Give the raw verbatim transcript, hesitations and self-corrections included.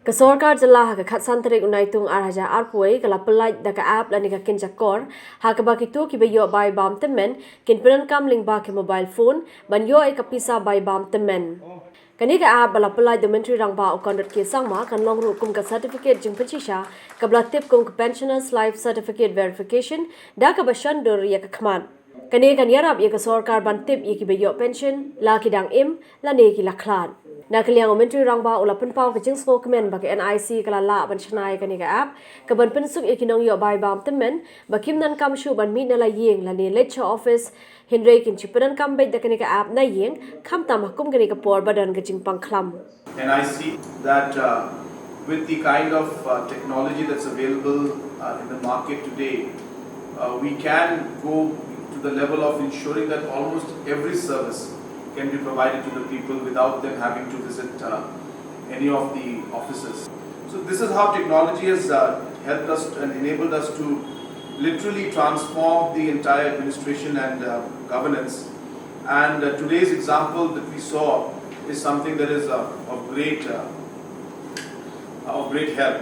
Ka sorkar jylla ha ka khatsan tarik u Naitung ar hajar arphew wei ka la pyllait da ka app lane ka kynja kor, ha kaba kito kiba ïoh bai bam tymmen kin pyndonkam lyngba ki mobile phone ban ïoh ïa ka pisa bai bam tymmen. Kane ka app ba la pyllait da u Myntri Rangbah u Conrad K Sangma kan long ruh kum ka certificate jingpynshisha kaba la tip kum ka Pensioners Life Certificate Verification da kaba shon dur ïa ka khmat. Kane kan ïarap ïa ka sorkar ban tip ïa kiba ïoh pension, la ki dang im lane ki la khlad. Na ka liang u Myntri Rangbah u la pynpaw ka jingsngewkmen ba ka N I C ka la lah ban shna ïa kane ka app kaban pynsuk ïa ki nongïoh bai bam tymmen ba kim donkam shuh ban mih na la ïing lane leit sha office, hynrei kin shu pyndonkam beit da kane ka app na ïing, khamtam ha kum kane ka por ba don ka jingpang khlam. And I see that uh, with the kind of uh, technology that's available uh, in the market today, uh, we can go to the level of ensuring that almost every service can be provided to the people without them having to visit uh, any of the offices. So this is how technology has uh, helped us and enabled us to literally transform the entire administration and uh, governance. And uh, today's example that we saw is something that is uh, of great uh, of great help.